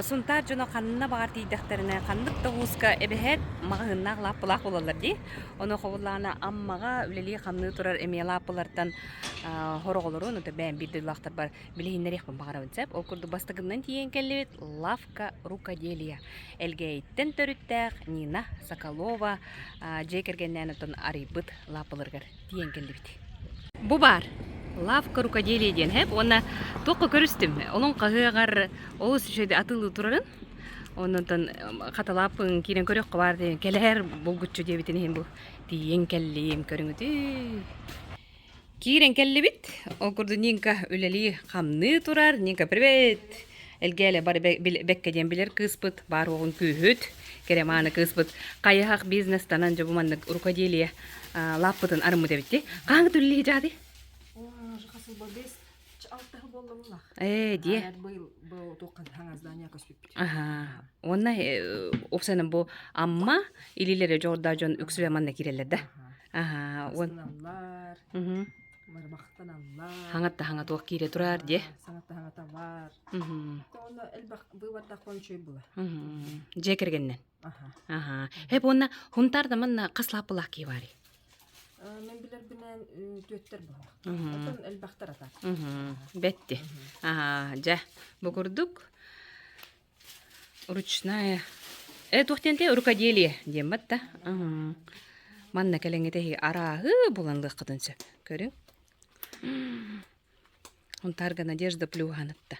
Сунтаар дьоно ханна баҕар тиийдэхтэринэ, ханнык да улууска эбэһээт маҕаһыыннаах лааппылаах буолаллар дии. Ону хобуллаана Аммаҕа үлэлии-хамныы турар эмиэ лааппылартан хороҕолорун, ото бэйэм биир дойдулаахтарбар билиһиннэриэхпин баҕарабын сөп. Ол курдук бастакыннан тиийэн кэллибит Лавка рукоделия. Элгээйиттэн төрүттээх Нина Соколова дьиэ кэргэннээн оттон арыйбыт лааппыларыгар тиийэн кэллибит. Бу баар лавка рукоделия диэн һэп уонна туохха көрүстүм олун хаһыаҕар олус үчүгэй атыылыы турарын оннунтан хаталааппын киирэн көрүөххэ баар диэн кэлээр булгуччу диэбитин иһин бу тиийэн кэллим көрүҥүтүй киирэн кэллибит ол курдук Нинка үлэлии хамныы турар Нинка привет Элгээлэ бары бэккэ диэн билэр кыыспыт баар уоҕун күүһүт кэрэ мааны кыыспыт хайыһах бизнестанан дьэ бу маннык рукоделие лааппытын арыммыт эбит дии. Хаһан үлэлии дьаады? Ээ, дии. Аха. Уонна уопсайынан бу Амма илиилэрэ дьоҕурдаах дьон үксүлэ манна киирэллэр да. Аха. Уон Хаҥатта хаҥа туох киирэ турар дии. Саҥатта хаҥата бар. Онно элбэх быыбардаах үчүгэй була. Дьиэ кэргэннэн. Аха. Хэп уонна Хунтаар да манна хас лааппылаах киһи баарый? Мен билэрбинэн түөттэр буолар. Оттон элбэхтэр атар. Бэтти. Аха, дьэ, бу курдук ручная э туох диэн рукоделие диэн батта. Манна кэлэҥҥитэ арааһы булан лыаххытын сөп. Көрүҥ. Хунтаарга Надежда Плюханатта.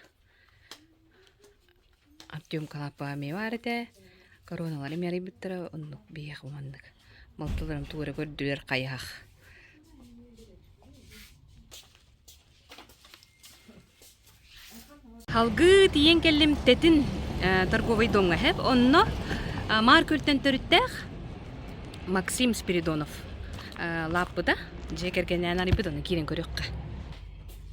Артем Калапа эмиэ баар этэ. Короналар эмиэ арыйбыттара оннук биһиэхэ маннык. Малтыларым тугу эрэ көрдүлэр хайыһах. Салгыы тиийэн кэллим Тэтин торговый домҥа хэп. Онно Маар Күлтэн төрүттээх Максим Спиридонов лааппыта дьиэ кэргэнинээн арыйбыт ону киирэн көрүөххэ.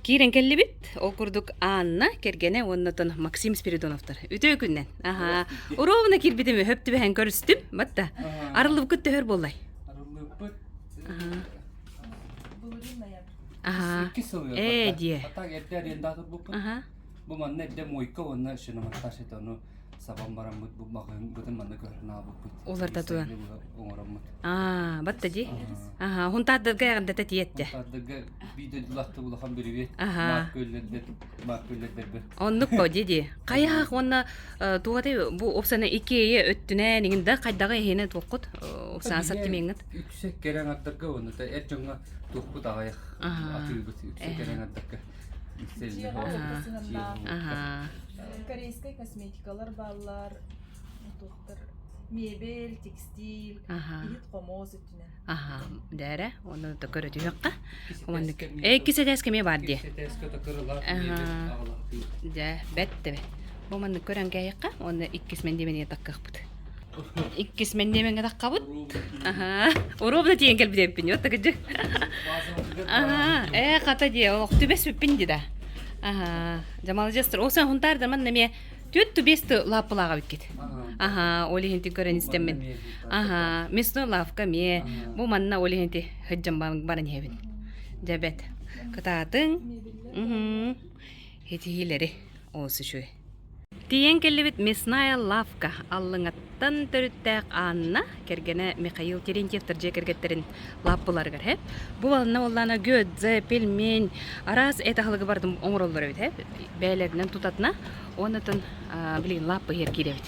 Киирэн кэллибит. Ол курдук Анна кэргэнэ уонна оттон Максим Спиридоновтар. Үтүө күннэн. Аха. Уруобуна киирбитим өһөп түбэһэн көрүстүм. Батта. Арыллыбыккыт төһөр буоллай? Арыллыбыт. Аха. Иккис сыл Ээ диэ. А так эрдэ аренда турбуппут. Аха. Бу манна эрдэ мойка уонна шиномонтаж это ону сабан бараммыт бу бытын манна көһөрөн аалбыппыт. Уларта туан. Оҥороммут. Аа, батта ди. Аха, хунтаардарга эҕэрдэтэ тиэтте. Хунтаардарга биир дойдулаахты улахан бүрүбүт. Аха. Маар күөллэрдэрбэр. Оннук по ди Хайаах уонна тугаты бу опсана иккиэйэ өттүнэн иҥин да хайдаҕы иһинэ туоххут опсана ассортимеҥҥыт. Үксэ кэрэ аҥардарга уонна эр дьоҥҥо туохпут аҕыйах атыыбыт үксэ кэрэ аҥардарга. Корейскай косметикалар бааллар, туохтар мебель, текстиль, иһит-хомуос өттүнэн. Аха, дээрэ, онно да көрө түһүөххэ. Маннык. Э, иккис этээскэ эмиэ баар дии. Дьэ, бэт тэбэ. Бу маннык көрөн кээйэххэ, уонна иккис мэндиэмэнигэ таккыахпыт. Иккис мэндиэмэҥҥэ таххабыт. Аха. Уруобуна тиийэн кэлбит эбиппин, вот такыдьы. Аха, э, хата дии, олох түбэспиппин дии да. Аха, дьэ маладьыастар. Ол сен хунтаарда манна эмиэ түөт тубесты лааппылааҕа биккит. Аха, ол иһин көрөн истэммин. Аха, мясной лавка эмиэ. Бу манна ол иһин сылдьан баран иһэбин. Дьэ бэт. Кытаатыҥ. Итиилэри олус үчүгэй. Тиийэн кэллибит Мясная лавка Аллыҥаттан төрүттээх Анна кэргэнэ Михаил Терентьевтар дьиэ кэргэттэрин лааппыларыгар һэ. Бу баланна буоллаана гөдзе, пельмень, араас эт аһылыгы барытын оҥороллор эбит һэ. Бэйэлэринэн тутатына уоннатын билигин лааппы иһэр киирэбит.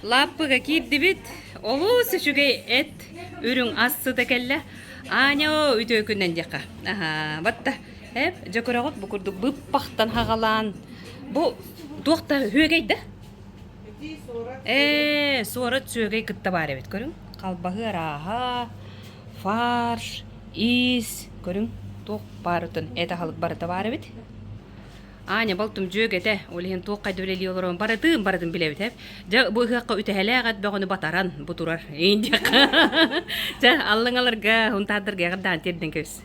Лааппыга киирдибит. Олус үчүгэй эт үрүҥ ас сыта кэллэ. Аня үтүө күннэн диэххэ. Аха, батта. Эп, дьэ көрөҕүт бу курдук быппахтан хаҕалаан бу туох да үөгэй да? Ээ, суорат сүөгэй кытта баар эбит көрүҥ. Халбаһы арааһа, фарш, ис, көрүҥ туох баарытын эт аһылык барыта баар эбит. Аня балтым дьүөгэтэ, ол иһин туох хайда үлэлии олорон барытын барытын билэбит эп. Дьэ бу ыһыахха үтэһэлээх эт бөҕөнү батаран бу турар. Дьэ аллыҥаларга, хунтаардарга эҕэрдээн тиэрдэн кэбис.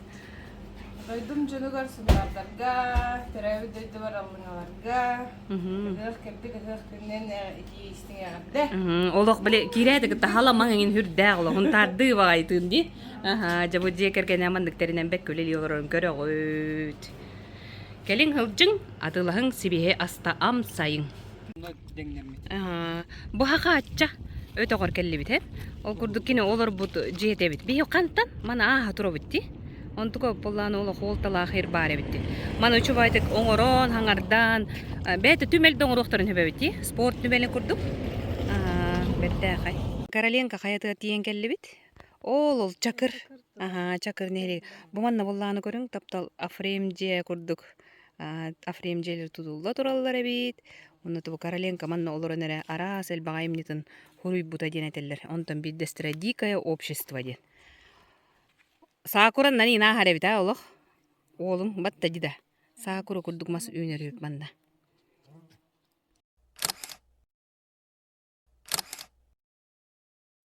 Дойдум дьонугар сунаардарга, төрөөбүт дойдубар аллыҥаларга, ыһыах кэлбит ыһыах күнүнэн итии истиҥ эҕэрдэ. Олох били киирээти кытта халамаҥ эҥин хүрдээх олоҕун таардыы баҕайытыын дии. Аха, дьэ бу дьиэ кэргэнэ маннык тэринэн бэккэ үлэлии олорорун көрөҕүт. Кэлиҥ сылдьыҥ, атыылаһыҥ сибиэһэй аста амсайыҥ. Дэҥнэммит. Бу хахаачча өтөҕөр кэллибит һэ. Ол курдук кини олорбут дьиэтэ эбит. Биһи хантан маны ааһа турабыт дии. Онтука буоллаан олох уолталаах ир баар эбит дии. Маны үчүгэйдик оҥорон, хаҥардаан, бэйэтэ түмэл да оҥоруохтарын сөп эбит дии. Спорт түмэлин курдук. Бэртээхэй. Короленко хайатыгар тиийэн кэллибит. Ол ол Чакыр. Аһаа, Чакыр нэһилиэгэ. Бу манна буоллааны көрүҥ, таптал Афрем дьиэ курдук Афрем дьиэлэр тутулла тураллар эбит. Онно бу Короленко манна олорон эрэ араас элбэх айымньытын суруйбута диэн этэллэр. Онтон биирдэстэрэ «Дикое общество» диэн. Саакура нанина ааһар эбит аа олох. Уолуҥ батта дии да. Саакура курдук мас үүнэр үһү манна.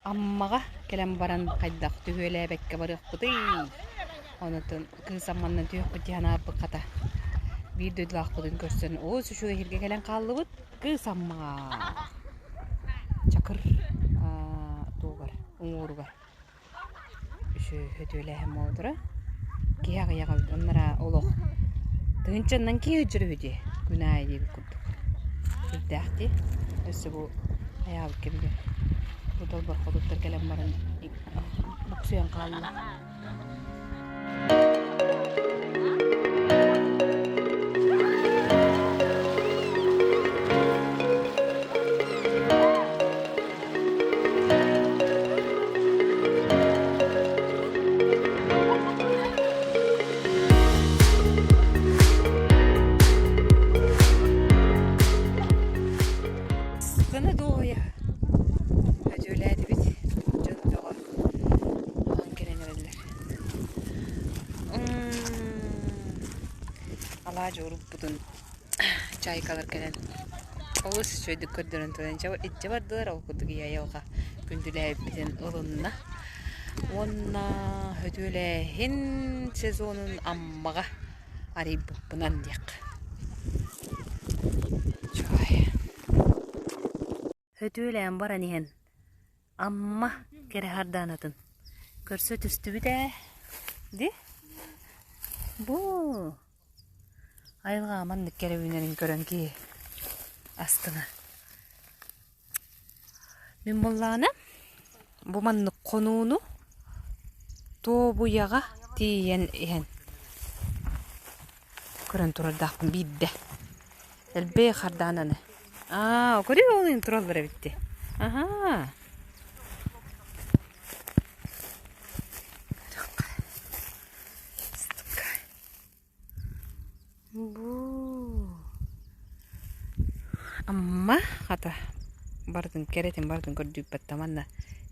Аммаҕа кэлэн баран хайдах түһүөлээбэккэ барыахпытый? Онтон кыыс Амманнан түһүөхпүт дии санаабыт хата. Биир дойдулаахпытын көрсөн олус үчүгэй сиргэ кэлэн хааллыбыт. Кыыс Аммаҕа Чакыр тугар уҥуоругар Үчүгэй буолтара. Киһи аҕыйах эбит оннура олох тыһыынчаннан киһи сылдьар үһү дии күн аайы диэбит курдук. Сүрдээх дии. Өссө бу хайаабыт кэмигэр бу далбар хотуттар кэлэн баран буксуйан хаалла. Сыны дуоһуйа өтүөлээтибит дьон бөҕө буолан кэлэн эрэллэр. Алаадьы уруппутун чайкалар кэлэн олус үчүгэйдик көрдөрөн туран илдьэ бардылар, ол курдук ийэ айылҕа күндүлээбиппитин ылынна. Уонна сөтүөлээһин сезонун Аммаҕа арыйбыппынан диэххэ. Үчүгэй. Сөтүөлээн баран иһэн Амма кэрэ хардаанатын көрсө түстүбүт ээ. Ди? Бу Айылҕаҕа маннык кэрэ үүнэрин көрөн киһи астына. Мин буоллаҕына бу маннык хонууну Туобуйаҕа тиийэн иһэн көрөн турардаахпын биирдэ. Элбэх хардаананы. Аа, көрүө ол иһин тураллар эбит дии. Аһаа. Бу Амма хата барытын кэрэтин барытын көрдүүппэт манна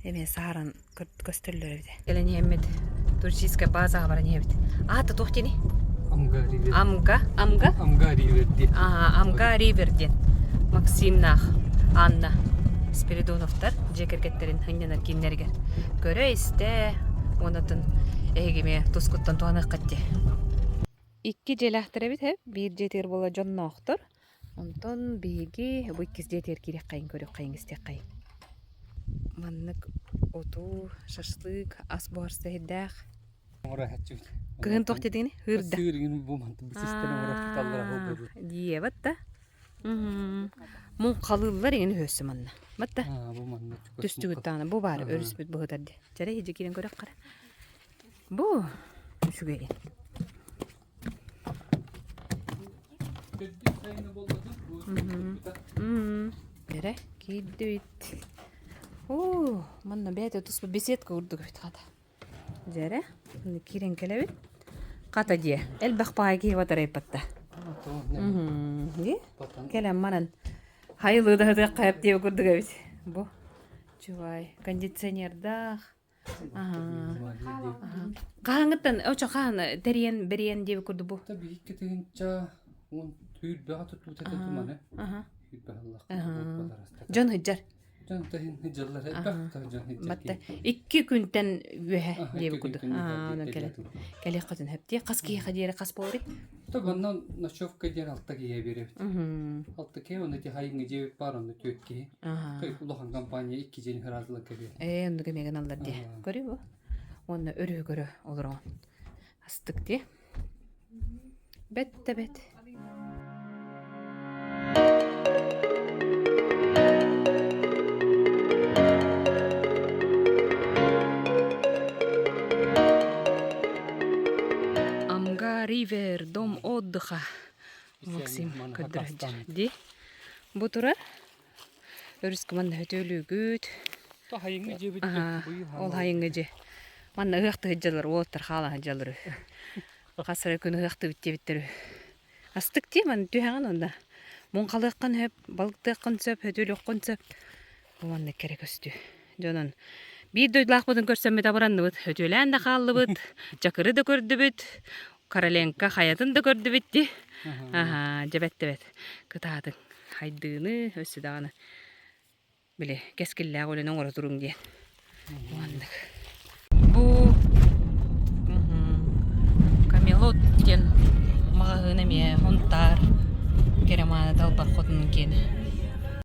эмиэ саһаран көстөллөр эбит. Кэлэн иһэммит туристическай базаҕа баран иһэбит. Аата туох диэний? Амга Ривер. Амга, Амга? Амга Ривер диэн. Аа, Амга Ривер диэн. Максимнаах Анна Спиридоновтар дьиэ кэргэттэрин сынньанар кииннэригэр көрө-истэ уонатын эһиги эмиэ тускуттан туһаныаххыт дии. Икки дьиэлээхтэр эбит ээ, биир дьиэтигэр буола дьонноохтор. Онтон биһиги бу иккис дьиэтигэр киириэххэйин, көрүөххэйин, истиэххэйин. Маннык отуу, шашлык, ас буһарса иһирдээх. Кыһын туох диэтигини? Ыырда. Сыырыгын бу мантан бысыстан оҥоро туталлара холбору. Диэбэт да. Муҥхалыыллар иҥин өһөссө манна. Батта. Бу манна Түстүгүт даҕаны бу баар өрүспүт быһытар дии. Чэрэ иһдьи киирэн көрөх хара. Бу үчүгэй. Кэрэ киирдибит. Оо, манна бэйэтэ туспа беседка курдук эбит хата. Дьэрэ, киирэн кэлэбит. Хата дьиэ, элбэх баай киһи батарайбатта. Дии? Кэлэн манан хайылыы да сытыахха эп диэбит курдук эбит. Бу чувай кондиционердаах. Хаһааҥҥыттан очо хаһан тэрийэн бэрийэн диэбит курдук бу. Биһикки тыһыынча уон түүрбэҕэ тутуута туманы. Дьон сылдьар. Дьон таһын сылдьаллар элбэх дьон сылдьар Батта икки күнтэн үөһэ диэбит курдук. Онон кэлэн кэлиэххитин сөп Хас киһиэхэ диэри хас буоларый? Манна ночевка диэн алта киһи биэрэбит. Алта киһи, онно ити хайыҥҥы дьиэбит баар, онно түөрт киһи. Улахан компания икки дьиэни сразу кэбиһэр. Ээ, оннук эмиэ гыналлар дии. Көрүү бу. Уонна өрүһү көрө олороҕун. Астык дии. Бэт да бэт. Ривер, дом отдыха. Максим көрдөрө Ди. Бу турар. Өрүскэ манна өтөлүгүт. Хайыҥҥы дьиэбит Ол хайыҥҥы дьиэ. Манна ыһыахты сылдьаллар, уолаттар хаала сылдьаллар. Хас эрэ күн ыһыахтыбыт диэбиттэр үһү. Астык дии манна түһэҕин онно. Муҥхалыаххын сөп, балыктыаххын сөп, өтөлүөххүн сөп. Бу маннык кэрэ көстүү. Дьонун биир дойдулаахпытын көрсөммүт абыранныбыт, өтүөлээн да хааллыбыт, Чакыры да көрдүбүт, Короленко хайатын да көрдүбүт дии. Аһаа, дьэбэт дэбэт. Кытаатыҥ, хайдыыны өссө даҕаны били кэскиллээх үлэни оҥоро туруҥ диэн. Маннык. Бу Камелот диэн маҕаһыын эмиэ Һунтаар кэрэ мааны далбар хотунун киэнэ.